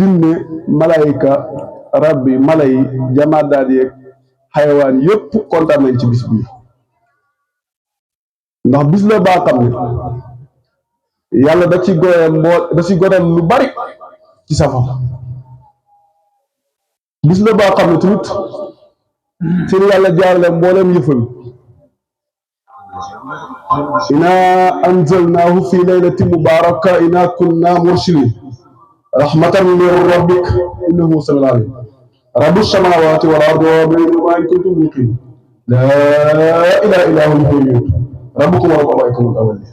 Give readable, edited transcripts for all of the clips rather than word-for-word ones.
jinne malayka rabbi mala yi jamaadaat yeeg xayawaan yëpp kontaan nañ ci bis bii ndax bis la baa xam ne yàlla da ci goreel lu bari ci safara bis la baa xam ne tamit seen yàlla jaarale mbooleem yëfal inna anzalnaahu fi laylatin mubaraka inna kunna mursilin rahmatan min rabbik innahu samiul alim rabbu samawati wal ardi wa baynahuma in kuntum muqinin laa ilaha illa huwa al-hayyul qayyum rabbukum wa rabbu abaikum al-awwalin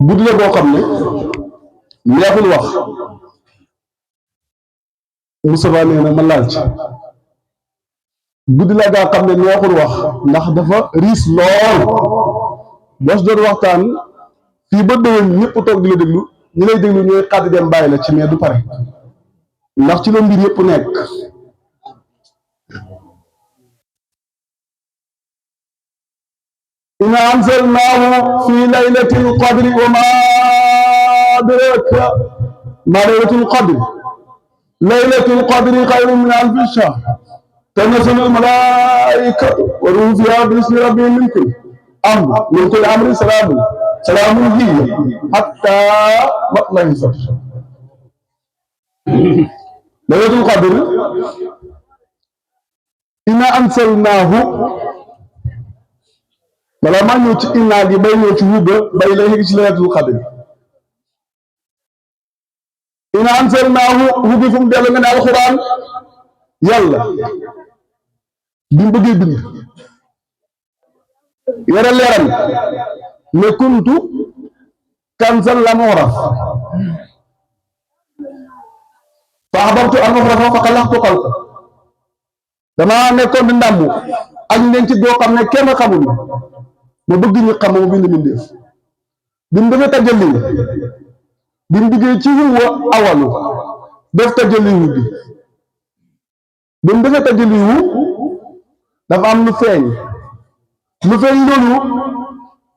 guddi la boo xam ne neexul wax Moustapha nee na ma laal ci guddi la gaa xam ne neexul wax ndax dafa riis lool bos doon waxtaan fii ba déwén ñëpp toog di la déglu ñi lay déglu ñooy xaati dem bàyyi la ci mais du pare ndax ci la mbir yëpp nekk inna anzalnaahu fi laylatil qadri wa ma adraka ma laylatul qadri laylatul qadri xayrun min alfi shahr tanazzalu al-malaa'ikatu wa ruuhu fiihaa bi-izni rabbihim min kulli amrin salaamun hiya hattaa matla'il fajr laylatul qadr inna anzalnaahu bala maa ñëw ci innaa gi bay ñëw ci wugga bay lay xëgg ci laylatul qadr inna anzalnaahu wuggi fu mu dellu nga ne alxuraan yàlla bi mu bëggee bind yore leeral ne kuntu kanzan lam u'raf fa ahbabtu an u'rafa fa xalaqtu xalqa damaa nekkoon di ndàmmu ak leen ci doo xam ne kenn xamul ma bëgg ñu xam ma bind mbindeef bi mu defee tajalli bi mu duggee ci huwa awalu def tajalli wu bi mu defee tajalli wu dafa am lu feeñ loolu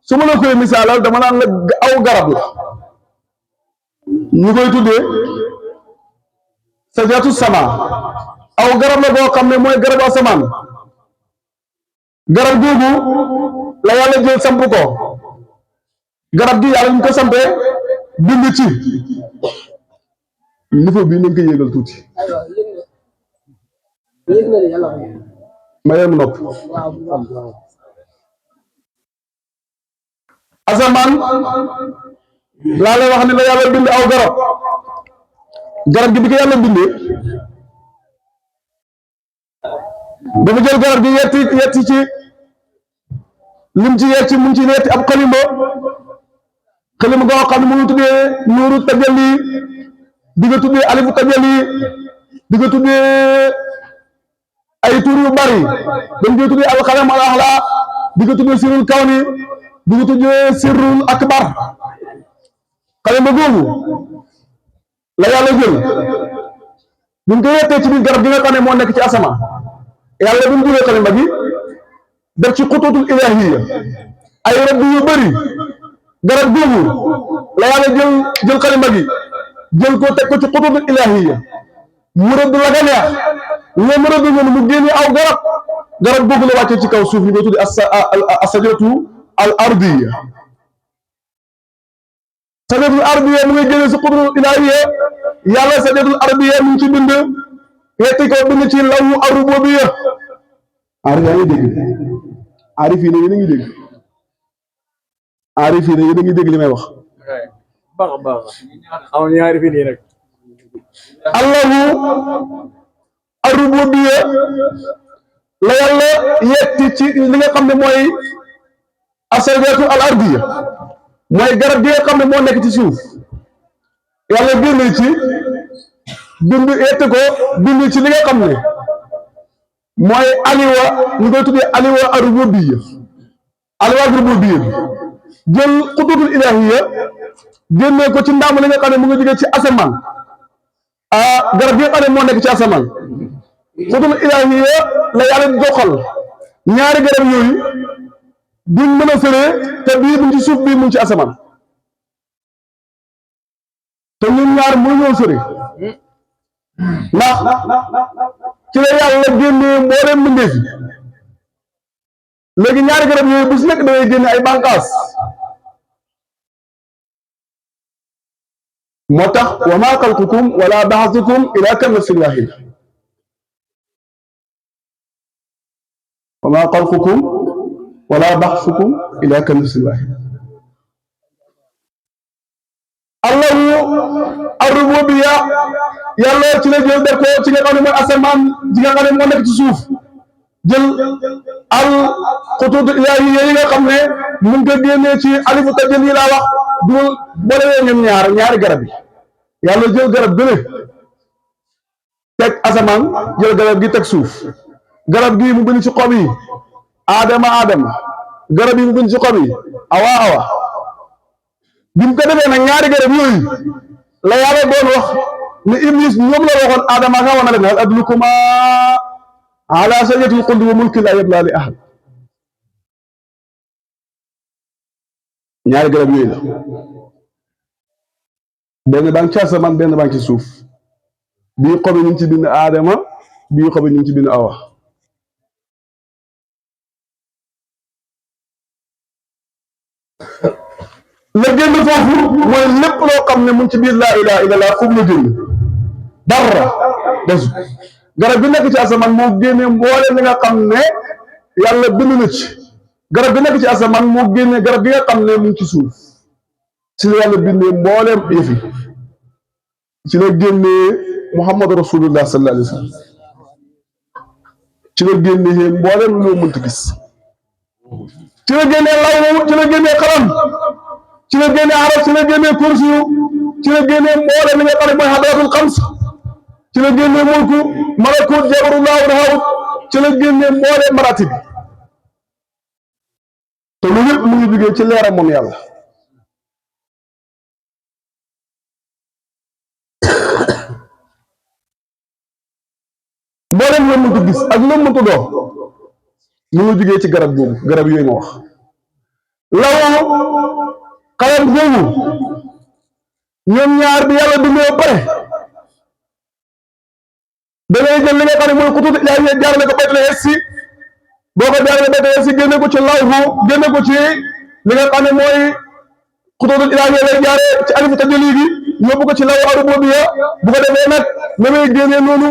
su ma la koy misaalal dama naan la aw garab la ñu koy tuddee sajatu sama aw garab la boo xam ne mooy garabu asamaan garab googu la yàlla jël samp ko garab gi yàlla ñu ko sampee bind ci niveau bi nañ ko yéegal tuuti ma yem nopp asamaan laa lay wax ne la yàlla bind aw garab gi bi ko yàlla bindee dafa jël garab gi yetti ci lim ci yetti mu ngi ci yetti ab xalima goo xam ne mu ngi tuddee nuuru tajalli di nga tuddee alifu tajalli di nga tuddee ay tur yu bari dañ koy tuddee alxalam al axla di nga tuddee sirrul kawni di nga tuddee sirrul akbar xalima googu la yàlla jël buñ ko yettee ci biir garab gi nga xam ne moo nekk ci asamaan yàlla bu mu jëlee xalima gi def ci xututul ilahiyya ay rëdd yu bëri garab googu la yàlla jël xalima gi jël ko teg ko ci xututul ilahiyya mu rëdd la ga neex nga mu rëdd noonu mu génne aw garab googu la wàccee ci kaw suuf ñu koy tuddi as-sajaratu al-ardiyya sajaratul ardiyya mu ngi génne si xututul ilahiyya yàlla sajaratul ardiyya mu ngi ci bind yetti ko bind ci lawu ar-rububiyya aarif yaa ngi dégg aarif yi ne yéen a ngi dégg aarif yi ne yéen a ngi dégg li may wax baax xaw ñaari fi nii rek allahu ar-rububiyya la yàlla yetti ci li nga xam ne mooy as-sajaratu al-ardiyya mooy garab gi nga xam ne moo nekk ci suuf yàlla génne ci bind yetti ko bind ci li nga xam ne mooy aliwa ñu koy tuddee aliwa ar-rububiyya jël xututul ilahiyya génne ko ci ndaamu li nga xam ne mu ngi jógee ci asamaan garab gi nga xam ne moo nekk ci asamaan xututul ilahiyya la yàlla doxal ñaari garab yooyu duñ mën a fëree te bii mu ngi ci suuf bii mu ngi ci asamaan te ñun ñaar mënuñoo sori ndax ci la yàlla génnee mboolem mbindeef yi léegi ñaari garab yooyu bu si nekk dangay génne ay bànqaas moo tax wa maa xalqukum wala baxasukum ila ka nafsin waahida wa maa xalqukum wala baxasukum ila ka nafsin waahida allahu ar-rububiyya yàlla ci la jël def ko ci nga xam ne mooy asamaan ci nga xam ne moo nekk ci suuf jël al xutut ilaahi yi nga xam ne mu ngi ko génnee ci alifu tajalli laa wax du boole ñoom ñaari garab yi yàlla jël garab gële teg asamaan jël garab gi teg suuf garab gi mu bind ci xob yi aadama garab yi mu bind ci xob yi awa bi mu ko defee nag ñaari garab yooyu la yàlla doon wax ne iblis ñoom la waxoon aadama nga wana leen hal adulukuma ala sajaratil xuldi wa mulkin laa yablaa li ahad ñaari garab yooyu la benn baa ngi ci asamaan benn baa ngi ci suuf bii xobi ñu ngi ci bind aadama bii xobi ñu ngi ci bind awa la génn foofu mooy lépp loo xam ne mu ngi ci biir laa ilaha illallah foofu la génn dara desu garab bi nekk ci asamaan moo génne mbooleem li nga xam ne yàlla bind na ci garab bi nekk ci asamaan moo génne garab bi nga xam ne mu ngi ci suuf ci la yàlla bindee mbooleem yëfi ci la génnee muhammadu rasulullah sallallahu alayhi wa sallam ci la génnee mbooleem loo mënta gis ci la génnee law ci la génnee xalam ci la génnee arab ci la génnee kursi ci la génnee mbooleem li nga xam ne mooy hadratul xams ci la génnee mulku malakut jabarullah rahawut ci la génnee mbooleem maratib te lu yëpp mu ngi jógee ci leeram moom yàlla mboolem loo mënta gis ak loo mënta doo mu ngi jógee ci garab boobu garab yooyu ma wax law xalam boobu ñoom ñaar bi yàlla bindee ba pare da ngay jël li nga xam ne mooy xutut ilaahi jaarale ko baytul hissi boo ko jaarale baytul hissi génne ko ci lawhu génne ko ci li nga xam ne mooy xututul ilaahi lay jaare ci alifu tajalli gi yóbbu ko ci lawhu ar-rububiyya bu ko defee nag la may génnee noonu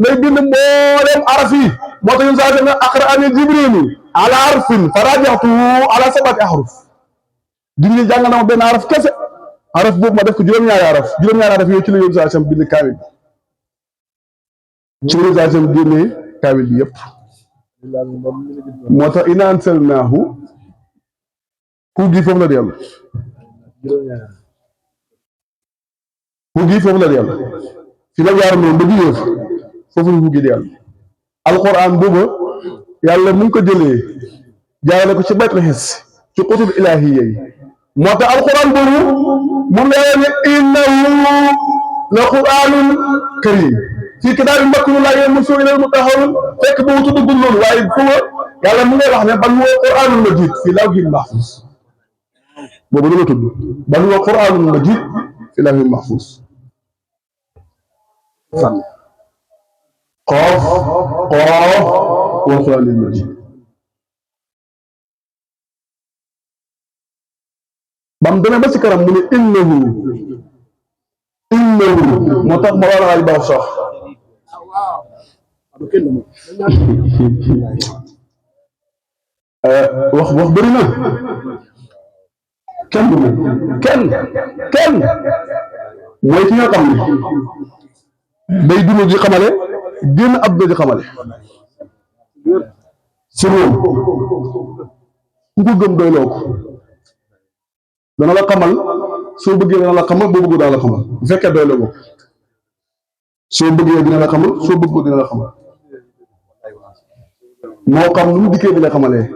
lay bind mboolem araf yi moo tax ñun saa ne aqra'ani jibrilu ala harfin fa raja'tuhu ala sab'ati ahruf Jibril jàngal na ma benn araf kese araf boobu ma def ko juróom-ñaari araf yooyu ci la yoon saa sam bind kaamil bi ci la saa sam génnee kaamil bi yëpp moo tax inna anzalnaahu ku gi foofu la dellu ku gi foofu la dellu fi la jaar noonu ba jugee foofu la gi dellu alquran booba yàlla mu ngi ko jëlee jaarale ko ci baytul xis ci xutub ilaahiya yi moo tax alquran boobu moom la ne innahu la quranun karim fii kitaabin maknuun laa yamassuhu illal mutahharuun fekk boobu tuddagul loolu waaye foofa yàlla mu ngay wax ne bal huwa quranun majid fii lawhin mahfuus boobu la tudd bal huwa quranun majid fii lawhin mahfuus qaaf wal quraanil majiid bam demee ba ci kanam mu ne innahu moo tax ma wala ay baax sax wax bëri na kenn du moom kenn mooy ki nga xam ne day dund di xamale génn ab di xamale si moom ku ko gëm doyloo ko dana la xamal soo bëggee dana la xamal boo bëggee dana la xamal bu fekkee doyloo ko soo bëggee dina la xamal soo bëggoo dina la xamal moo xam nu mu dikkee di la xamalee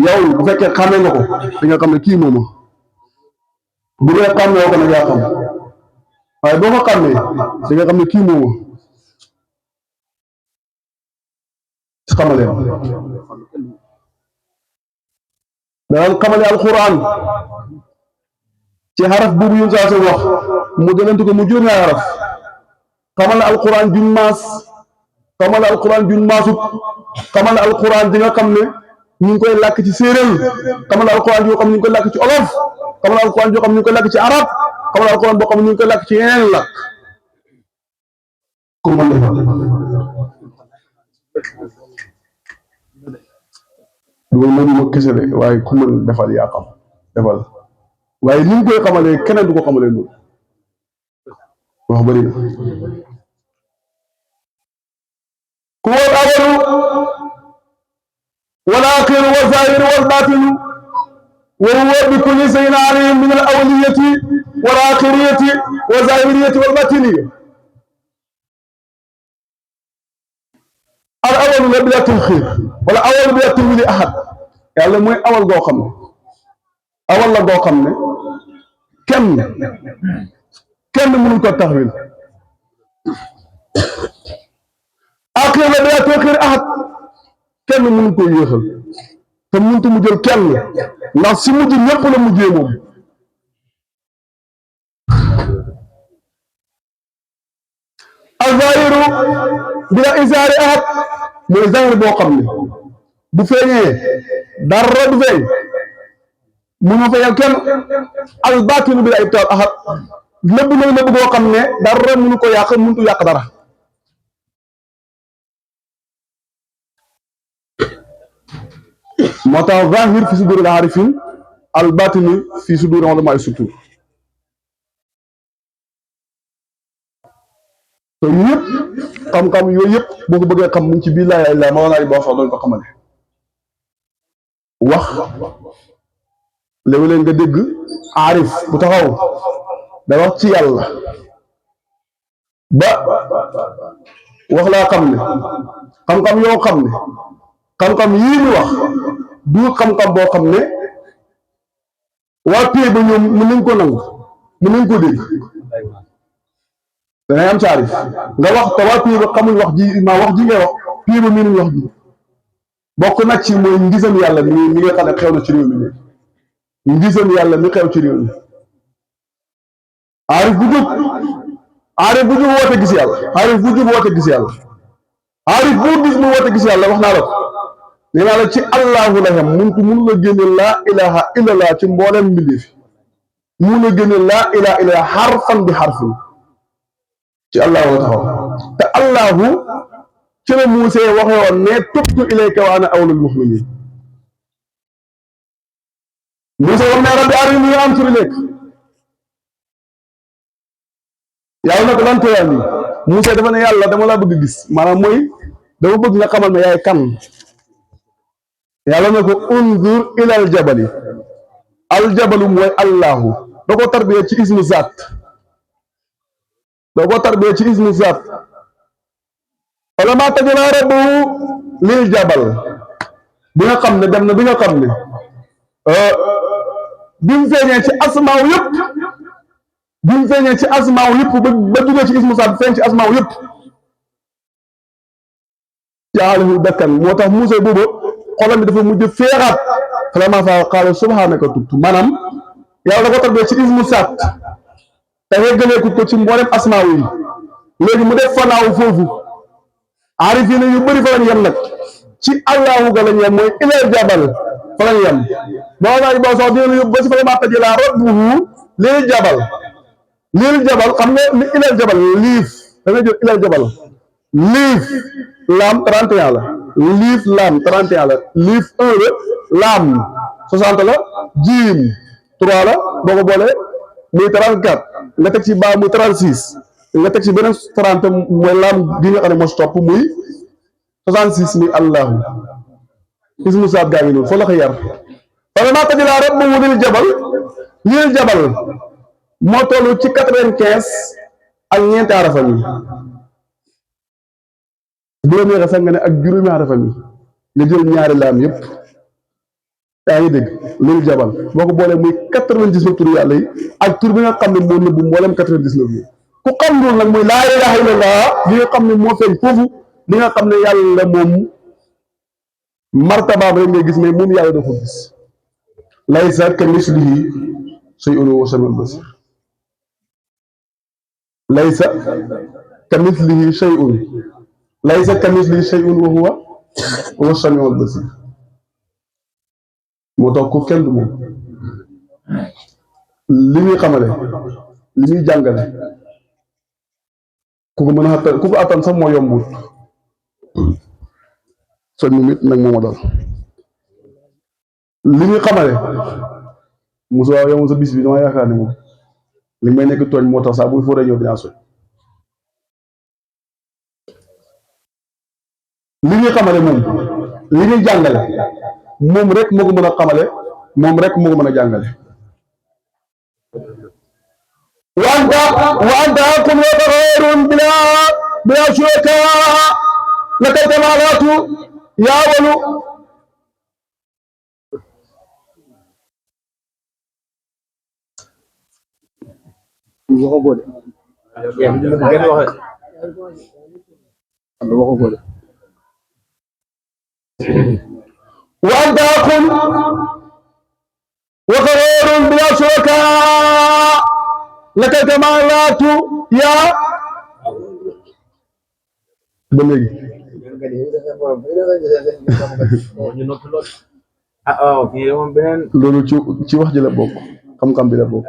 yow bu fekkee xamee nga ko di nga xam ne kii mooma bu dee xamee ko nag yaa xam waaye boo ko xamee di nga xam ne kii mooma ci xamalee dana xamalee alquran ci xaraf boobu yun saa sa wax mu gënante ko mu juróom-ñaari xaraf xamal alquran juñ maas xamal alquran juñ maasut xamal alquran ji nga xam ne ñu ngi koy làkk ci séeréer xamal alquran joo xam ne ñu ngi koy làkk ci olof xamal alquran joo xam ne ñu ngi koy làkk ci arab xamal alquran boo xam ne ñu ngi koy làkk ci yeneen làkk ku mën defal loolu moom ma kese de waaye ku mën defal yaa xam defal waaye ni ñu koy xamalee keneen du ko xamalee noonu wax bëri na هو الأول والآخر والظاهر والباطن وهو بكل شيء عليم من الأولية والآخرية والظاهرية والباطنية. الأول بلا تأخير ولا أول بلا تمويل أحد يعني موي أول غو خامني أول لا غو خامني kenn mënu ko taxwil آخر لا بلا تأخير أحد kenn mënu ko yéexal te mënut mu jël kenn ndax si mujj ñëpp la mujjee moom al-zaahiru bila izhaari ahad mooy zahir boo xam ne bu feeñee dara du feeñ mënu feeñal kenn al-baatinu bila ibtaal ahad lépp mooy lépp boo xam ne dara mënu ko yàq mënut yàq dara. moo tax zahir fi sudur al-aarifin al-baatini fi sudur ulama sutur te yëpp xam-xam yooyu yëpp boo ko bëggee xam mu ngi ci biir laa ilaaha illallaah ma wala boo sax doon ko xamale wax léeg-léeg nga dégg aarif bu taxaw da wax ci yàlla ba wax laa xam ne xam-xam yoo xam ne xam-xam yii ñu wax du xam-xam boo xam ne waa pay ba ñoom mën nañ ko nangu mën nañ ko dégg dangay am caarif nga wax te waa pay ba xamuñ wax ji maa wax ji ngay wax pay ba mënuñ wax ji bokk nag ci mooy ngisam yàlla mi nga xam ne xew na ci réew mi léegi ngisam yàlla mi xew ci réew mi aarif bu jóg woote gis yàlla aarif bu jóg woote gis yàlla aarif boo gis mu woote gis yàlla wax naa la ko nee naa la ci allahu la xam mënu la génne laa ilaha illallah ci mboolem mbindeef mënu la génne laa ilaha illallah xarfan bi xarfin ci allahu la taxaw te allahu ci la Muusee waxe woon ne tubtu ilayka wa ana awwalul mu'minin Muusee wax ne rabbi arini anzur ilayk yàlla na ko lan tooyal nii Muusee dafa ne yàlla dama laa bëgg gis maanaam mooy dama bëgg nga xamal ma yaay kan yàlla na ko unzur ilal jabali aljabalu mooy allahu da ko tarbiya ci ismu zaat wala maa tajala rabbuhu lil jabal bi nga xam ne dem na bi nga xam ne bi mu feeñee ci asmaaw yëpp ba duggee ci ismu zaat feeñ ci asmaaw yëpp jaalahu dakkan moo tax Muusee boobu xolam bi dafa mujj feexaat vraiment fa qaala subhaanaka tubtu maanaam yàlla da ko tarbee ci ismu saat te yeggalee ko ci mboolem asmaaw yi léegi mu def fanaaw foofu aarifiina yu bëri fa lañ yem nag ci allahu ga lañ yem mooy ilal jabal fa lañ yem moo naaj boo sax dina yóbbu ba si vraiment tajala rabbuhu lil jabal xam nga li ilal jabal liif da nga jël ilal jabal liif laam 31 la liif laam 31 la liif 1 la laam 60 la jiim 3 la boo ko boolee muy 34 nga teg ci baa muy 36 nga teg ci beneen 30 mooy laam gi nga xam ne moo si topp muy 66 muy allahu ismu saat gaa ngi noonu foo la ko yar falammaa tajallaa rabbuhu lil jabal moo toll ci 95 ak ñeenti arafam yi bu la neexee sax nga ne ak juróomi arafam yi nga jël ñaari laam yëpp yaa ngi dégg lil jabal boo ko boolee muy 99 tur yàlla yi ak tur bi nga xam ne moo nëbbu mboolem 99 yi ku xam loolu nag mooy laa ilaaha illallah li nga xam ne moo feeñ foofu li nga xam ne yàlla moom martabaam rek ngay gis mais moom yàlla da ko gis laysa ka mislihi shay'un wa huwa samiul basir laysa kamithlihi shay'un laysa kamithlihi shay'un wa huwa samiul basir moo tax ko kenn du moom li muy xamale li muy jàngale ku ko mën a attan ku ko attan sax moo yombut soñ mu mit nag mooma dal li muy xamale Moussa yow sa bis bi dama yaakaar ne moom li may nekk tooñ moo tax saa buy fooree ñëw dinaa soñ li muy xamale moom li muy jàngale moom rek moo ko mën a xamale moom rek moo ko mën a jàngale وأنت حق وغير بلا شركاء لك الكمالات يا ولو وأنت حق وغير بلا شركاء لك الكمالات يا بلغي loolu ci wax ji la bokk xam-xam bi la bokk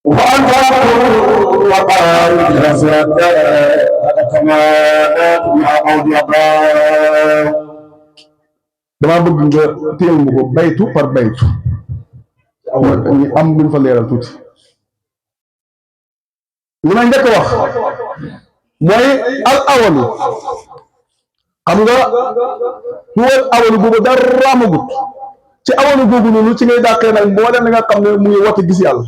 وأنت وقال رزقك كما مع قول الله dama bëgg nga téel ma ko baytu par baytu ñu am buñ fa leeral tuuti li ma njëkk wax mooy al awalu xam nga huwal awalu boobu dara amagut ci awalu boobu noonu ci ngay dàqee nag moo dem li nga xam ne mu ngi woote gis yàlla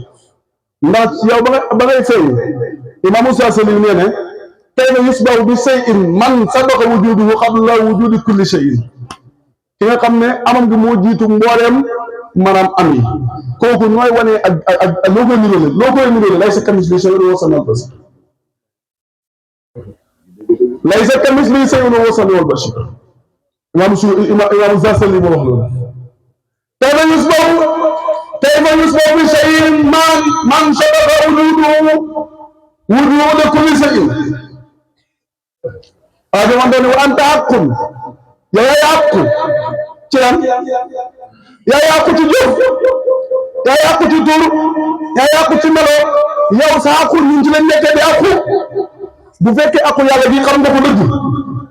ndax yow ba ngay feeñ imam Moussa Sali nee ne tey na yusbahu bi shay'in man sabaqa wujuduhu qabla wujudi kulli shay'in ki nga xam ne amam gi moo jiitu mbooleem maanaam am yi kooku nooy wane ak loo koy niróole laysa kamislihi shay'un wa huwa samiul basir laysa kamislihi shay'un wa huwa samiul basir imam Moussa Sali moo wax loolu tey na yusbahu bi shay'in man sabaqa wujudu kulli shay'in waaye man doon wa anta haqqun yaa yàqu ci lan yaa yàqu ci jëf yaa yàqu ci tur yaa yàqu ci melo yow sa àqu ñun ci leen nekkee di àqu bu fekkee àqu yàlla gi xam nga ko dëgg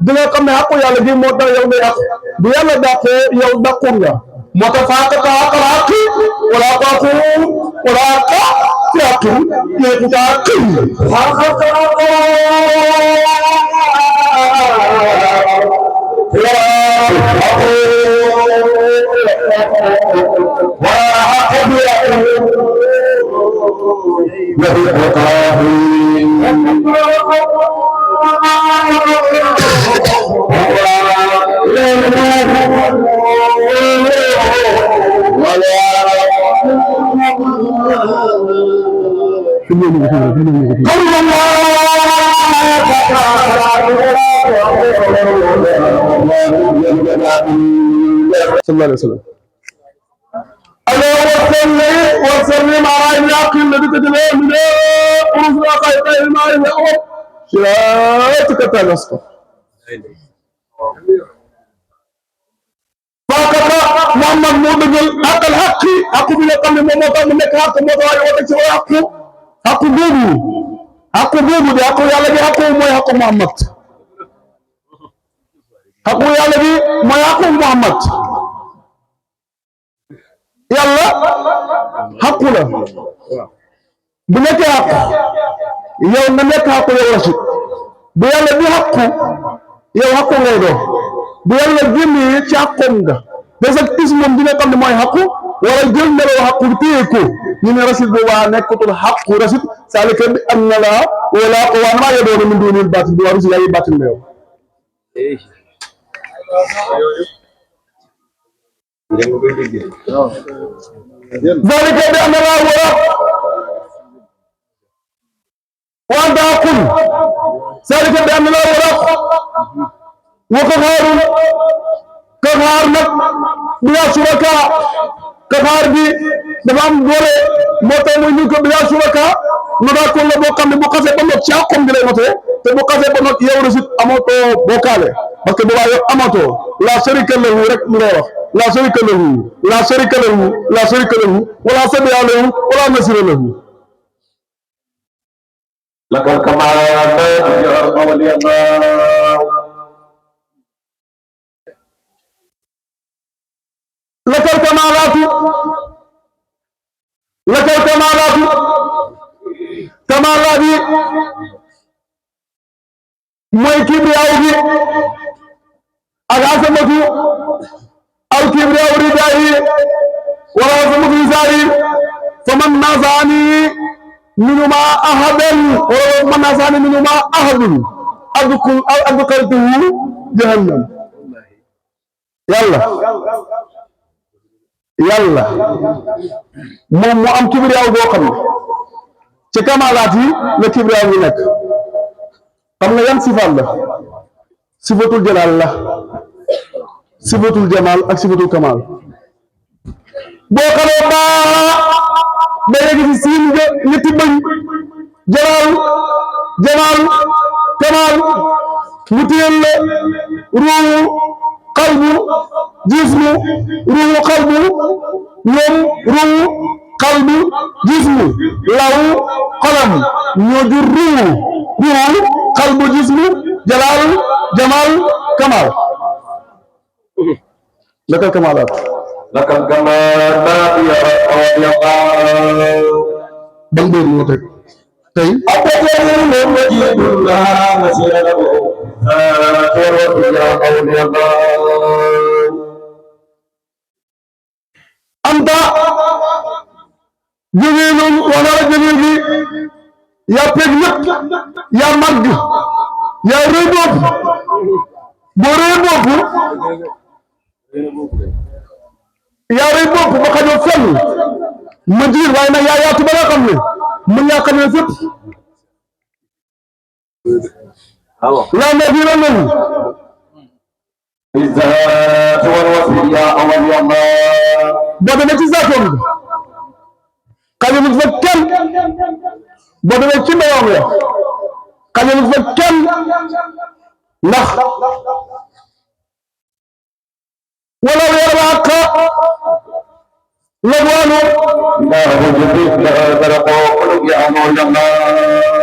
di nga xam ne àqu yàlla gi moo tax yow ngay àqu bu yàlla dàqee yow dàqu nga moo tax faaqaka àqal àqi wala àqu wala àqa fi àqi yéeku ta àqi صلى الله عليه وسلم اللهم صل وسلم على الناقل الذي تجلى من رسل خير الماء الأول شراتك تنسق فقط محمد مودجل حق الحق حق بلقم موتا منك حق موتا وتكسر حق بوبو دي حق يالا دي حق موي حق محمد حق يالا دي موي حق محمد yàlla xaqu la bu nekkee xaq yow nga nekk xaqu yow rasit bu yàlla di xaqu yow xaqu ngay doon bu yàlla génnee ci xaqoom nga parce que ismam di nga xam ne mooy xaqu wala jël meloo xaqu téye ko ñu ne rasit boobaa nekkatul xaqu rasit saalika bi anna la wala ko waa maa yadoona min duunil baatil bi waa rusi yaa yi baatil na yow ذلك بأن الله هو وأنت أقول ذلك بأن لا ورق وقهار نك بلا شركاء قهار بي دفع دولة موتا موي ko بلا شركاء ندا كل بو خامني بو خاسé ba not ci akom bi lay noté te bu xasé ba not yow resit amoto bokalé parce que bu ba yow amato la sharika lahu rek mu wax la sharika lahu la sharika lahu la sharika lahu wala sabiya lahu wala nasira lahu لك الكمال يا ولي الله لك الكمالات لك الكمالات كمالات موي كبرياء بي اغاسمتو الكبرياء ردائي ولا سمك لساني فمن نازعني منهما أحدا ومن نازعني منهما أحد أدخلته جهنم yàlla moom mu am kibriyaaw boo xam ne ci kamalaat yi la kibriyaaw yi nekk xam nga yan sifaat la sifatul jalaal la sifatul jamaal ak sifatul kamaal boo xamee ba yegg ci siin nga ñetti bëñ jalaal jamaal kamaal mu téyel la ruu qalbu jismu ruuhu qalbu ñoom ruuhu qalbu jismu law qalam ñoo jur ruuhu qalbu jismu jalaal jamaal kamaal lakal kamaalaat لك الكمالات يا ولي الله ban béer moo teg tey أتجر مجيد الله نسير له آخر يا ولي الله anta jëmeelum wala jëmeel gi yaa peg lépp yaa màgg yaa rëy bopp boo rëy bopp yaa rëy bopp ba xajoo fenn ma jiir waaye nag yaa yaatu ba nga xam ne mën yaa xamee fépp laa ne bii la nañu الذات والوصف يا ولي الله boo demee ci zaatoon bi xajul fa kenn boo demee ci ndeyam ya xajul fa kenn ndax wala yarwaaq lagwaanu لا وجدت لا ترقى قلوب يا ولي الله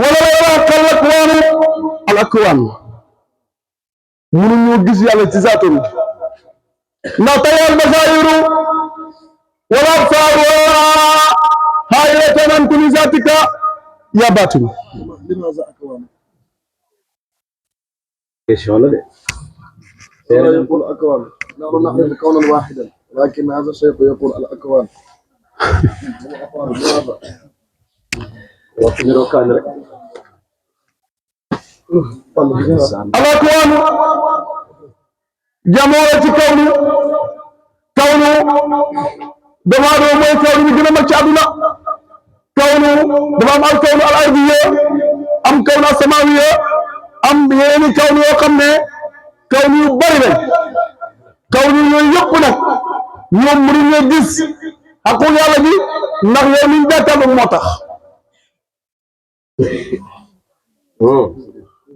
wala yarwaaq lagwaanu al akwaan mënuñoo gis yàlla ci zaatoon bi ndax tayal basairu wala absaaru haayatan an kulli zaatika ya baatin question la de يقول الأكوان نحن نحن كونا واحدا لكن هذا الشيخ يقول الأكوان لماذا؟ waxuñu kan rek alakwaanu jamoo ci kawnu dama doo mooy kawnu bi gën a mag ci àdduna kawnu dafa am al kawnu al ardiya am kawnu al samawiya am yeneen i kawnu yoo xam ne kawnu yu bari lañ kawnu yooyu yëpp nag ñoom mënuñu gis xaqu yàlla bi ndax yow liñ jàkkaarloo moo tax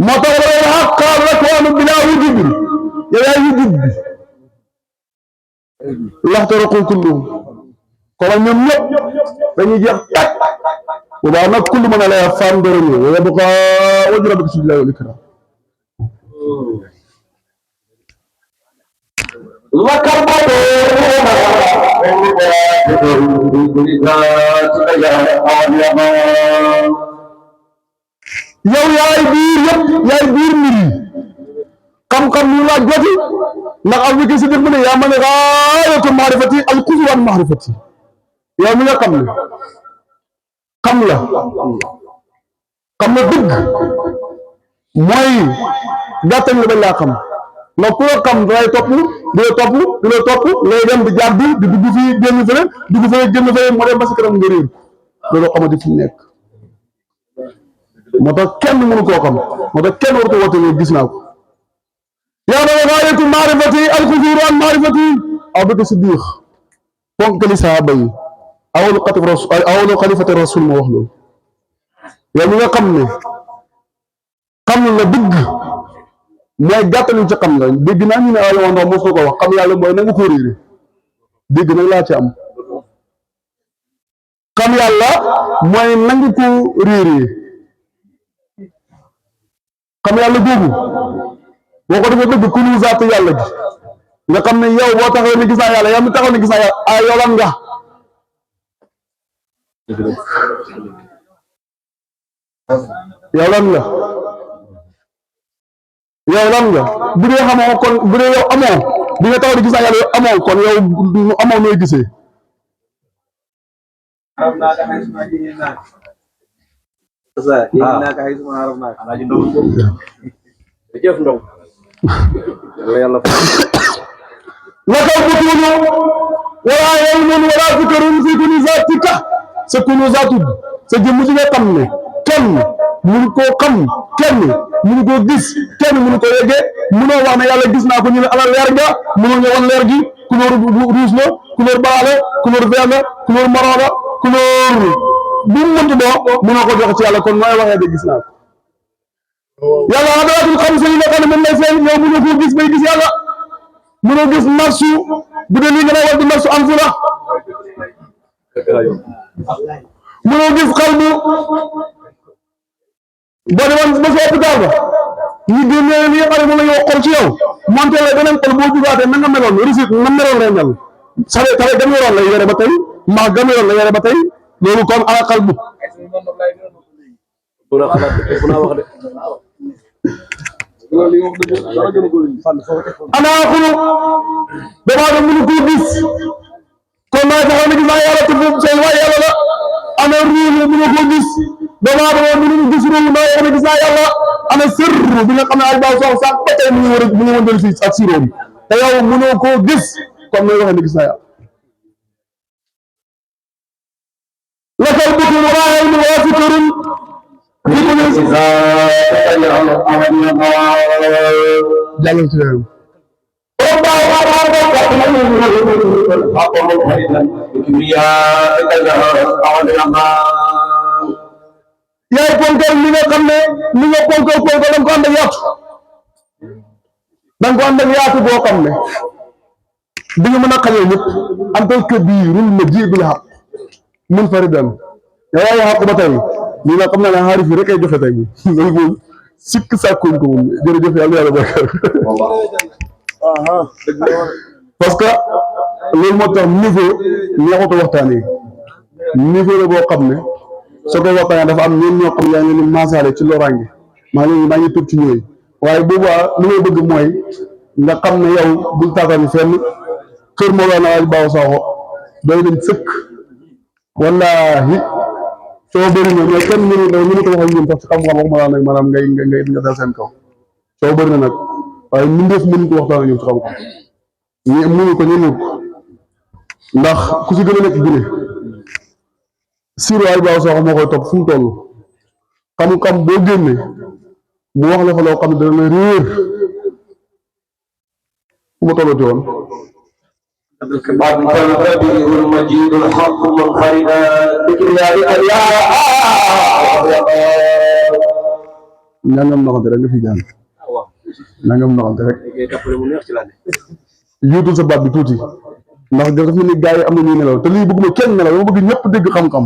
moo tax la yow xaqaal lakwaanu bilaa wujud yow yaay wujud bi laxtaraqu kulluhum kon ñoom ñëpp dañuy jeex tàkk bu baax nag kullu man alayha fan dara ñëw wa yabqa wajhu rabbika zul jalali wal ikram لك yow yaay biir yëpp yaay biir mbir yi xam-xam ñu laa joti ndax am wiki si dir mu ne yaa ma ne gaayatu maarifati al kusuwaan maarifati yow mi nga xam ne xam la dëgg mooy gàttañ la bañ laa xam ndax ku la xam dalay topp di la topp ngay dem di jàdd di dugg fii génn fële dugg fële génn fële moo dem ba si kanam nga réer loolu xamati fu mu nekk moo tax kenn mënu koo xam moo tax kenn warut a woote ne gis naa ko yaa dama gaayatu maarifati alxuzuuru an maarifati Abubakar Siddiq ponkali saaba yi awalu xalifati rasul moo wax loolu yow mi nga xam ne xam la dëgg mooy gàttaluñ ci xam la dégg naa ñu ne ay woon mos na ko wax xam yàlla mooy na nga ko réere dégg nag laa ci am xam yàlla mooy na nga ko réeree xam yàlla googu boo ko defee dëgg ku ñu zaatu yàlla gi nga xam ne yow boo taxawee ne gis naa yàlla yow mi taxaw ne gis naa yàlla ah yow lan nga yow lan nga yow lan nga bu dee xamoo kon bu dee yow amoo bi nga taxaw di gis naa yàlla yow amoo kon yow amoo nooy gisee jëf ndaw yàlla lakal butuunu wala ilmun wala fikrun fi kunuzatika sa kunuzaatu sa jëmm ji nga xam ne kenn mënu koo xam kenn mënu koo gis kenn mënu ko yeggee mënoo wax ne yàlla gis naa ko ñu ne ala leer ga mënoo ñëwoon leer gi couleur rouge la couleur blanc la couleur vert la couleur marron la couleur bu mu mënti doo mënoo ko joxe ci yàlla kon nooy waxee de gis naa ko yàlla adawaatul xam sa yi nga xam ne moom lay feeñ yow mënoo koo gis bay gis yàlla mënoo gis marsu bu dee lii nga war di marsu am fu la mënoo gis xalbu boo demoon ba sa hôpital ba ñu génnee li nga xam ne moom la ñu wax xol ci yow monté la beneen xol boo jugaatee na nga meloon réussite na meloon lay mel sabe tawe gam yoroon lay yore ba tey mbaax gam yoroon lay yore ba tey loolu kon ala xalbu ana xulu damaa doon mënu koo gis kon naa taxaw ne gis naa yàlla te foofu seen waay yàlla la ana ruuxu mënu koo gis damaa doon mënu gis ruuxu naa wax ne gis naa yàlla ana sirru bi nga xam ne ay baaw sox sax ba tey mu ngi wëndeel fii ak siroom te yow mënoo koo gis comme nooy waxee ne gis naa yàlla lakal butun waaye mu waa fikrun jàllal ci réew yaay ponkal mi nga xam ne mi nga ponkal da nga ko ànd ak yaatu da nga ko ànd ak yaatu boo xam ne di nga mën a xañee ñëpp en tant que biirul ma jibil xaq mun faridan yow waaye xaq ba tey lii nag xam naa ne xaarif yi rek ay joxe tey loolu moom sikk sàkkuñ ko moom jërëjëf yàlla bakar parce que loolu moo tax niveau neexut a waxtaanee niveau la boo xam ne soo koy waxtaanee dafa am ñeen ñoo xam ne yaa ngi leen di maasaale ci loraange maa ngi tur ci ñooy waaye boobaa li may bëgg mooy nga xam ne yow bul taataan fenn kër Mawlana Waaj Baaw Sakho doy nañ sëkk wallaahi soo bëri na mais kenn mënu ko wax ak ñun sax ci xam-xam waxuma laa nag maanaam nga dal seen kaw soo bëri na nag waaye mbindeef mënu ko waxtaan ak ñoom ci xam-xam ñu mënu ko ndax ku si gën a nekk gune Sirou Waaj Baaw Sakho moo koy topp fu mu toll xam-xam boo génne mu wax la fa loo xam ne dana la réer fu ma tollati woon الربيع المجيد الحق منفردا بكبرياء nangam naxante rek nga fi jàng nangam naxante rek yuutul sa baat bi tuuti ndax daf mel ni gars yi am na ñuy nelaw te lii bëgguma kenn nelaw dama bëgg ñëpp dégg xam-xam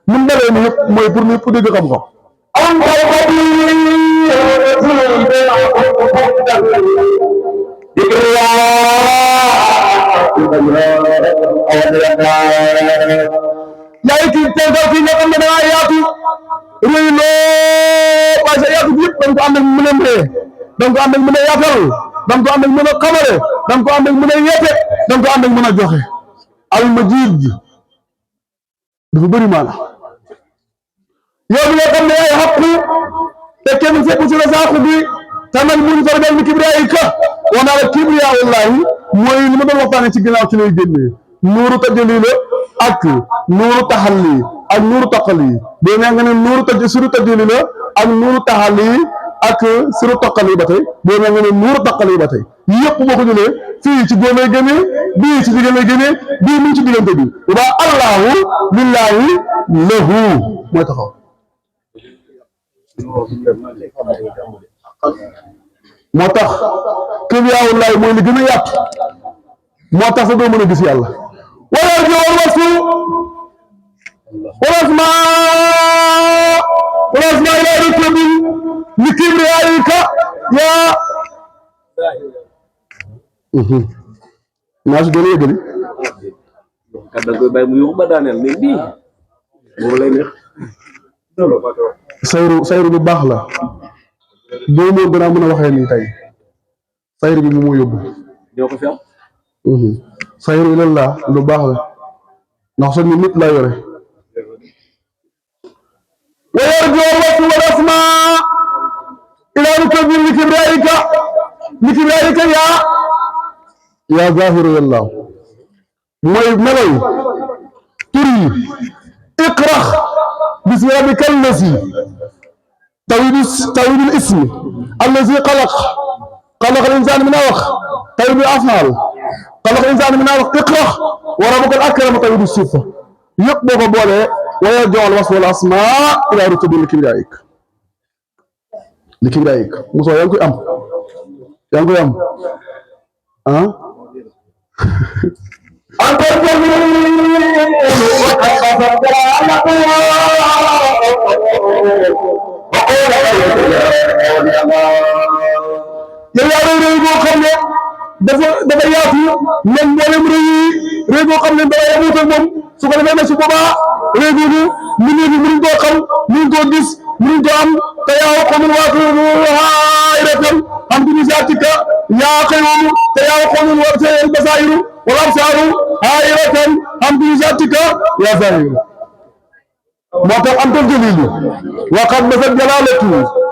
mun naree ni yëpp mooy pour ñëpp dégg xam-xam yaa ngi kii tey fii nga xam ne da ngaa yaatu rëy loo waaye sa yaatu bi yëpp da nga ko ànd ak mën a mbéy da nga ko ànd ak mën a yaatal da nga ko ànd ak mën a xamale da nga ko ànd ak mën a yeete da nga ko ànd ak mën a joxe al majid dafa bëri maana yow bi nga xam ne yaay xaqu te kenn fekk si la saaqu bi tamal mun fardal bi kibriyaika wanaa la kibriya wallahi mooy li ma doon waxtaane ci ginnaaw ci lay génnee nuuru tajalli la ak nuuru taxalli ak nuuru taqali boo nee nga ne suru tajalli la ak nuuru taxalli ak suru taqali ba tey boo nee nga ne nuuru taqali ba tey yëpp boo ko jëlee fii ci góor lay génnee bii ci jigéen lay génnee bii mu ngi ci diggante bi ba allahu lillahi lahu mooy taxaw moo tax kibriyaawullahi mooy li gën a yaatu moo tax sa doo mën a gis yàlla wala joor wasu walasma ila rutubin li kibriyaayika yaa naa si doon yëgali kat da koy bàyyi mu yuux ba daaneel mais bii boobu lay neex sayru bu baax la boo moo gën a mën a waxee nii tey sayru bi mu moo yóbbu ñoo ko fi am sayru ilallah lu baax la ndax soñ nit laa yore wa yarju wasu wal asma ila rukabin li kibrayika yaa zahiru yàlla mooy meloy tur yi iqra bismi rabbika allazi توحيد الاسم الذي خلق الانسان من علق توحيد الافعال خلق الانسان من علق اقرا وربك الاكرم توحيد الصفه يقبض بوله ويرجع الوصف والاسماء الى رتب لكبريائك موسى يانكو ام ها أنت الجميل وقد yàlla réew boo xam ne dafa yaatu même mboolem réew boo xam ne dara yamuut ak moom su ko defee nag su boobaa réew boobu nit ñi mënuñ koo xam mënuñ koo gis mënuñ koo am te yaa qawmun waasiratan am bi zaatika yaa qayyuum te yaa qawmun waasiratan basairu wal absaaru hayratan am bi zaatika yaa zaahiru moo tax am toon jëlilu waqad basat jalaalatullahi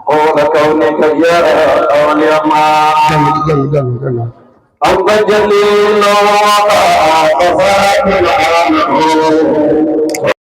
قول كونك يا اليمان أنت جليل وقد فاتنا